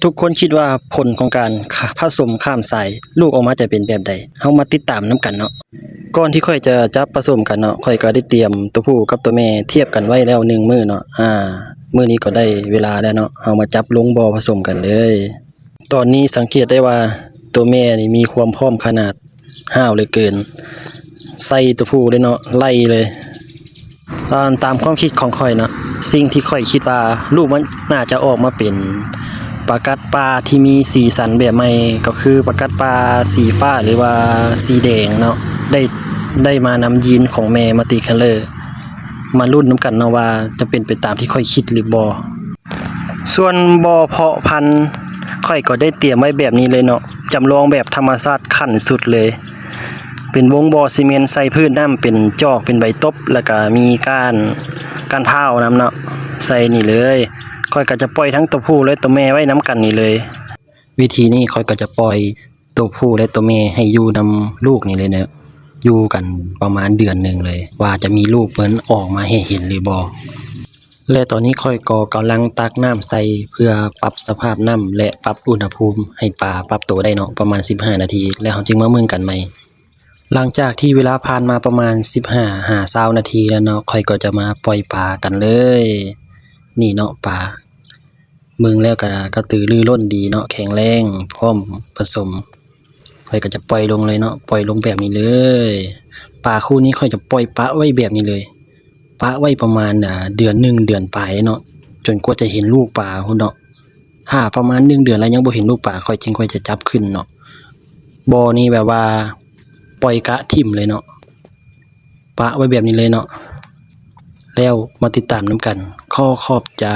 ທຸກຄົນຄິດວ່າຜົນຂອງການຂະ ປະສົມຂ້າມສາຍ ລູກອອກມາຈະເປັນແບບໃດ? ເຮົາມາຕິດຕາມນຳກັນເນາະ. ກ່ອນທີ່ຂ້ອຍຈະຈັບປະສົມກັນເນາະ, ຂ້ອຍກໍໄດ້ຕຽມຕົວຜູ້ກັບຕົວແມ່ທຽບກັນໄວ້ແລ້ວໜຶ່ງມື້ເນາະ. ອາ ມື້ນີ້ກໍໄດ້ເວລາແລ້ວເນາະ, ເຮົາມາຈັບລົງບໍ່ປະສົມກັນເລີຍ. ຕອນນີ້ສັງເກດໄດ້ວ່າຕົວແມ່ນີ້ມີຄວາມພ້ອມຂະໜາດ ຫ້າວເຫຼືອເກີນ ໃສ່ຕົວຜູ້ເລີຍເນາະ ໄລ່ເລີຍ. ອາ ຕາມຄວາມຄິດຂອງຂ້ອຍເນາະ, ສິ່ງທີ່ຂ້ອຍຄິດວ່າລູກມັນໜ້າຈະອອກມາເປັນປາກັດປ່າທີ່ມີສີສັນແບບໃໝ່ ກໍຄືປາກັດປ່າສີຟ້າ ຫຼືວ່າສີແດງເນາະ, ໄດ້ ໄດ້ມານຳຢີນຂອງແມ່ມັນຕິເຄີລເລີ. ມາລຸ້ນນຳກັນເນາະວ່າຈະເປັນໄປຕາມທີ່ຂ້ອຍຄິດຫຼືບໍ່. ສ່ວນບໍ່ເພາະພັນ ຂ້ອຍກໍໄດ້ຕຽມໄວ້ແບບນີ້ເລີຍເນາະ, ຈຳລອງແບບທຳມະຊາດຂັ້ນສຸດເລີຍ. ເປັນວົງບໍ່ຊີເມັນໃສ່ພື້ນນ້ຳ ເປັນຈອກ ເປັນໃບຕົບ ແລ້ວກະມີກ້ານ ກ້ານພ້າວນຳເນາະ ໃສ່ນີ້ເລີຍ. ຂ້ອຍກໍຈະປ່ອຍທັງຕົວຜູ້ ແລະ ຕົວແມ່ໄວ້ນຳກັນນີ້ເລີຍ. ວິທີນີ້ຂ້ອຍກໍຈະປ່ອຍຕົວຜູ້ ແລະ ຕົວແມ່ໃຫ້ຢູ່ນຳລູກນີ້ເລີຍເນາະ, ຢູ່ກັນປະມານເດືອນໜຶ່ງເລີຍ ວ່າຈະມີລູກເພິ່ນອອກມາໃຫ້ເຫັນຫຼືບໍ່. ແລະ ຕອນນີ້ຂ້ອຍກໍກຳລັງຕັກນ້ຳໃສ່ ເພື່ອປັບສະພາບນ້ຳ ແລະ ປັບອຸນຫະພູມໃຫ້ປາປັບໂຕໄດ້ເນາະ ປະມານສິບຫ້ານາທີ ແລ້ວເຮົາຈຶ່ງມາເບິ່ງກັນໃໝ່. ຫຼັງຈາກທີ່ເວລາຜ່ານມາປະມານສິບຫ້າຫາຊາວນາທີແລ້ວເນາະ, ຂ້ອຍກໍຈະມາປ່ອຍປາກັນເລີຍ. ນີ້ເນາະ ປາ ເບິ່ງແລ້ວກະກະຕືລືລົ້ນດີເນາະ, ແຂງແຮງ ພ້ອມປະສົມ. ຂ້ອຍກໍຈະປ່ອຍລົງເລີຍເນາະ, ປ່ອຍລົງແບບນີ້ເລີຍ. ປາຄູ່ນີ້ຂ້ອຍຈະປ່ອຍປະໄວ້ແບບນີ້ເລີຍ, ປະໄວ້ປະມານ ອາ ເດືອນໜຶ່ງເດືອນປາຍເນາະ, ຈົນກວ່າຈະເຫັນລູກປາພຸ້ນເນາະ. ຖ້າປະມານໜຶ່ງເດືອນແລ້ວຍັງບໍ່ເຫັນລູກປາ, ຂ້ອຍຈຶ່ງຄ່ອຍຈະຈັບຂຶ້ນເນາະ. ບໍ່ນີ້ແບບວ່າປ່ອຍກະຖິ້ມເລີຍເນາະ, ປະໄວ້ແບບນີ້ເລີຍເນາະ. ແລ້ວມາຕິດຕາມນຳກັນ. ຂໍຂອບໃຈ.